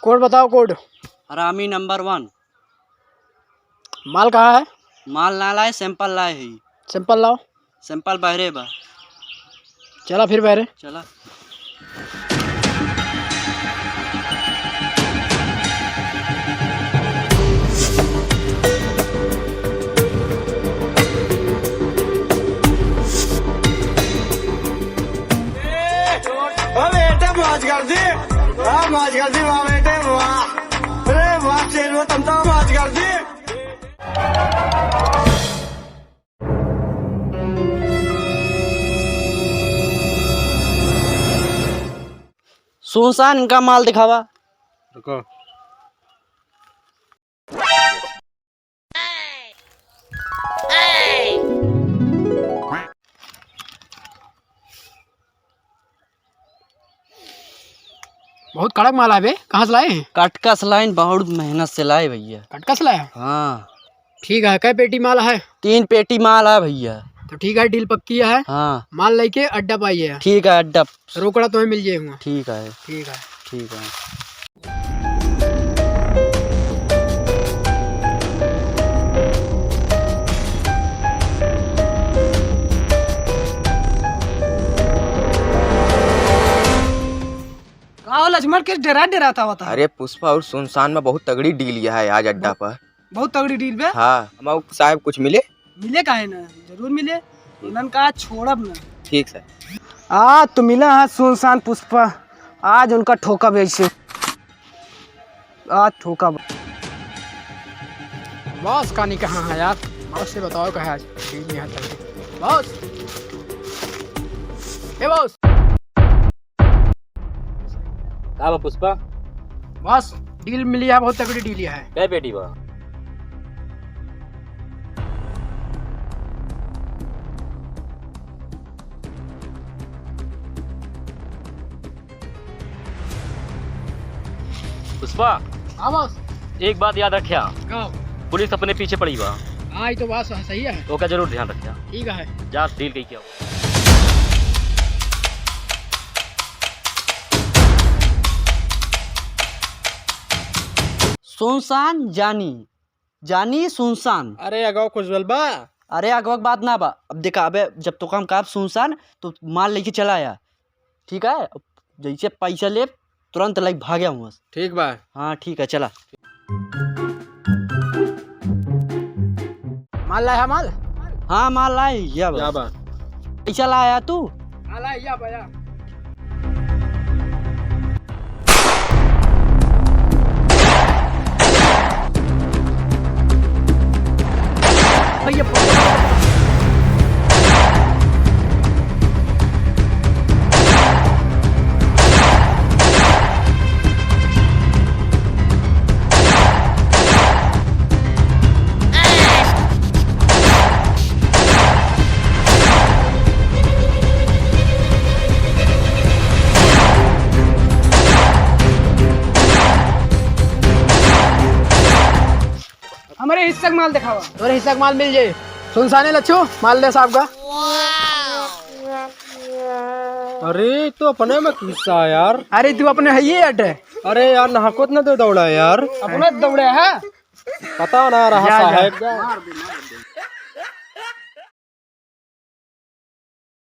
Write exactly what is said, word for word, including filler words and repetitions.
कोड बताओ, कोड। हरामी नंबर वन। माल कहाँ है? माल ना लाए, सैंपल लाए ही। सैंपल लाओ। सैंपल बहरे बा। चला फिर बहरे। चला। ओ बेटे, मौज कर दी। हाँ, मौज कर दी, वाह बेटे, वाह। अरे वाह, शेर, वो तुम तो मौज कर दी। सुनसान इनका माल दिखावा। रुको। बहुत कड़क माल है बे, कहाँ से लाए हैं? कटकस लाइन, बहुत मेहनत से लाए भैया। कटकस लाए? हाँ। ठीक है, कै पेटी माल है? तीन पेटी माल है भैया। तो ठीक है, डील पक्की है। हाँ। माल लेके अड्डा पे आइए। ठीक है, अड्डा। रोकड़ा तुम्हें मिल जाए हुआ। ठीक है। ठीक है। ठीक है। का हो लक्ष्मण, के डेरा डेरा था होता? अरे पुष्पा, और सुनसान में बहुत तगड़ी डील यह है आज अड्डा पर। बहुत तगड़ी डील बे। हाँ, हम साहब कुछ मिले? मिले काहे ना, जरूर मिले। उन्हन का छोड़ब ना। ठीक सर। आज तो मिला है सुनसान पुष्पा, आज उनका ठोकब ऐसे। आज ठोकब। बॉस कानी कहाँ है यार? बॉस से बताओ कहाँ है आज? डील यहाँ तक। बॉस, ए बॉस। का बा पुष्पा? बॉस, डील मिली है, बहुत तगड़ी डील है। कै पेटी बा? पुष्पा। हाँ बॉस। एक बात याद रख्या। का? पुलिस अपने पीछे पड़ी बा। हाँ, ये तो बात सही है। ओका जरूर ध्यान रख्या। ठीक है। जा डील कई क्या। सुनसान जानी, जानी सुनसान। अरे अगवा कुछ बोल बा? अरे अगवा के बात ना बा। अब देखा, अबे जब तो काम काब सुनसान तो माल लेके चला आया, ठीक है? जैसे पैसा ले तुरंत लाइक भाग्या हुआ। ठीक बा। हाँ ठीक है, चला। माल लाया माल? हाँ, माल लाए, या बा। क्या बा? पैसा लाया तू? हाँ, लाया, या बा, या। भैया, हमरे हिस्सा के माल दिखावा। तोरे हिस्सा के माल मिल जाई। सुनसाने लच्छू, माल दे साहब का। अरे, तो अपने में किस्सा है यार। अरे, तू अपने है ये अड्डे। अरे यार, नहाकोत ना दे दौड़ा यार। अपने दौड़े है। पता ना रहा जा, जा। साहेब का।